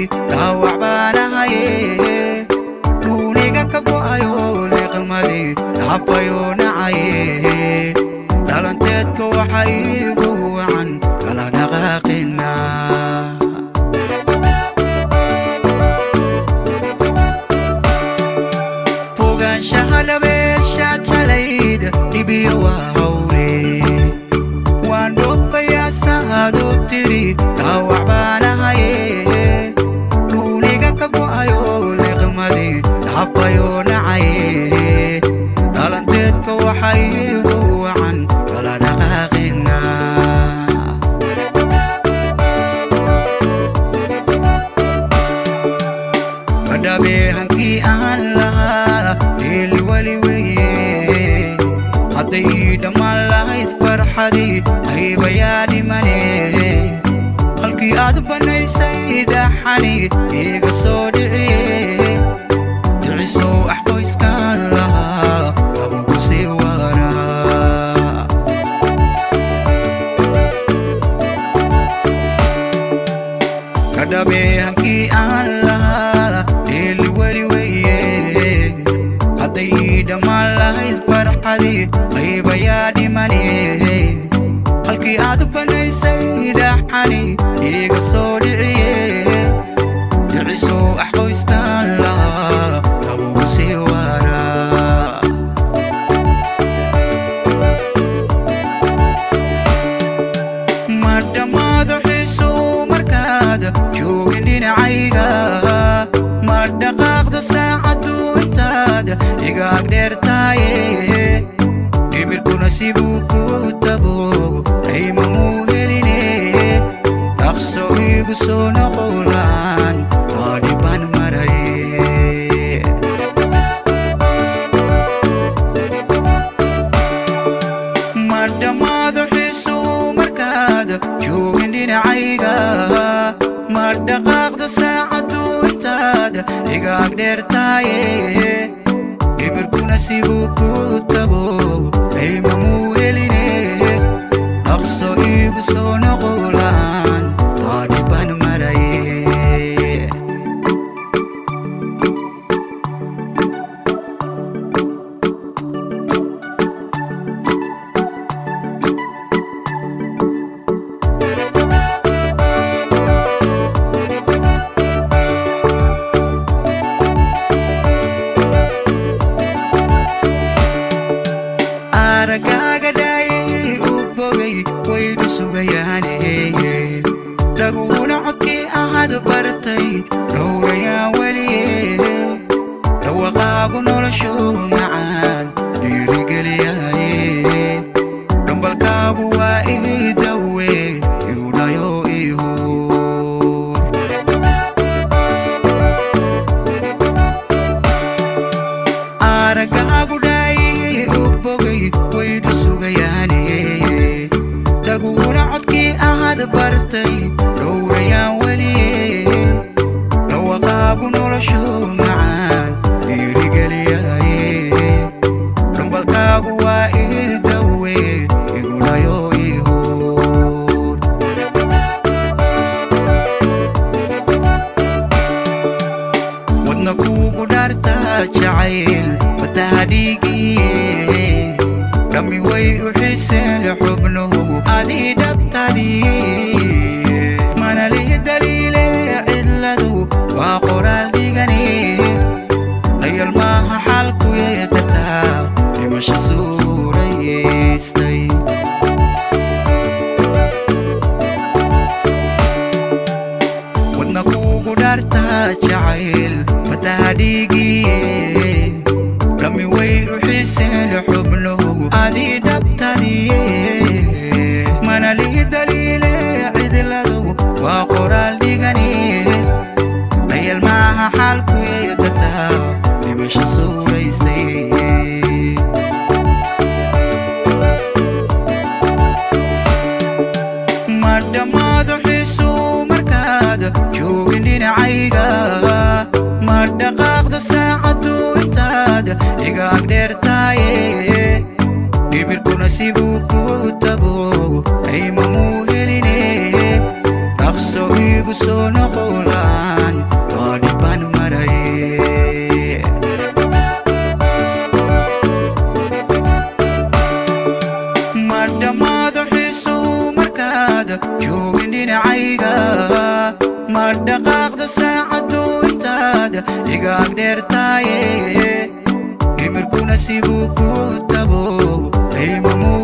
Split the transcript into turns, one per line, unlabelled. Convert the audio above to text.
Dhaawac baanahaye, dhuuniga ka go'ayo, liqmadii dhaafayo, nacaye. Dhalanteedka waxa iigu wacan kala dhaqaaqina. Fogaanshaha dhabeeshaad jeclayd dhibiyo waa hawle. Waan dhoofayaa saadu tiri, dhaawac baanahaye, dhuuniga ka go'ayo, liqmadii dhaafayo, nacaye. Dhalanteedka waxa iigu wacan kala dhaqaaqina. Kadhabeehankii aan lahaa dheeli weli weye. Hadday ii dhammaan lahayd farxadii, qaybayaa dhimane. Halkii aad bannaysay dhaxani iiga soo dhiciye. Dhicisow ax qoyskaan lahaa labugu sii waraa. Kadhabeehankii aan lahaa dheeli weli weye. Hadday ii dhammaan lahayd farxadii, qaybayaa dhimane. Halkii aad bannaysay dhaxani iiga soo dhiciye. Dhicisow ax qoyskaan lahaa labugu sii waraa. Ma dhammaado xiisuu markaad joogin dhinacayga. Ma dhaqaaqdo saacaddu intaad igaag dheertaaye. Dhimirkuna sibuu ku tabo, dhaymamuu heline. Dhaqso iigu soo noqolaan waa dhibaan maraye. Ma dhammaado xiisuu markaad joogin dhinacayga. Ma dhaqaaqdo saacaddu intaad igaag dheertaaye. Dhimirkuna sibuu ku tabo, dhaymamuu heline. Dhaqso iigu soo noqolaan waa dhibaan maraye. Aragaaga dhaayay u bogay waydu sugayaane. Dhaguguna codkii ahaad bartay dhowrayaan weliye. Dhawaqaagu noloshu macaan dhiirigeliyaye. Dhambalkaagu waa ii dawe, iu dhayo ii huur. Aragaagu dhaayay u bogay waydu sugayaane. Dhaguguna codkii ahaad bartay dhowrayaan weliye. Dhawaqaagu noloshu macaan dhiirigeliyaye. Dhambalkaagu waa ii dawe, igu dhayo ii huur. Wadna kuugu dhaartaa jacayl wadaha dhiigiye. Dhammi way u xiiseen xubnuhu adii dhabtadii. Mana lihi daliile, cidladu waa qoraal dhigane. Dayal maaha xaalku yeetartaa dhimasho suuraystay. Wadna kuugu dhaartaa jacayl wadaha dhiigiye. Dhammi way u xiiseen xubnuhu adii dhabtadiye. Mana lihi daliile, cidladu waa qoraal dhigane. Dayal maaha xaalku yeedartaa dhimasho suuraystay. Ma dhammaado xiisuu markaad joogin dhinacayga. Ma dhaqaaqdo saacaddu intaad igaag dheertaaye. Dhimirkuna sibuu ku tabo, dhaymamuu heline. Dhaqso iigu soo noqolaan. Iga agdheertaaye, dhimirkuna sibuu ku tabo, layma.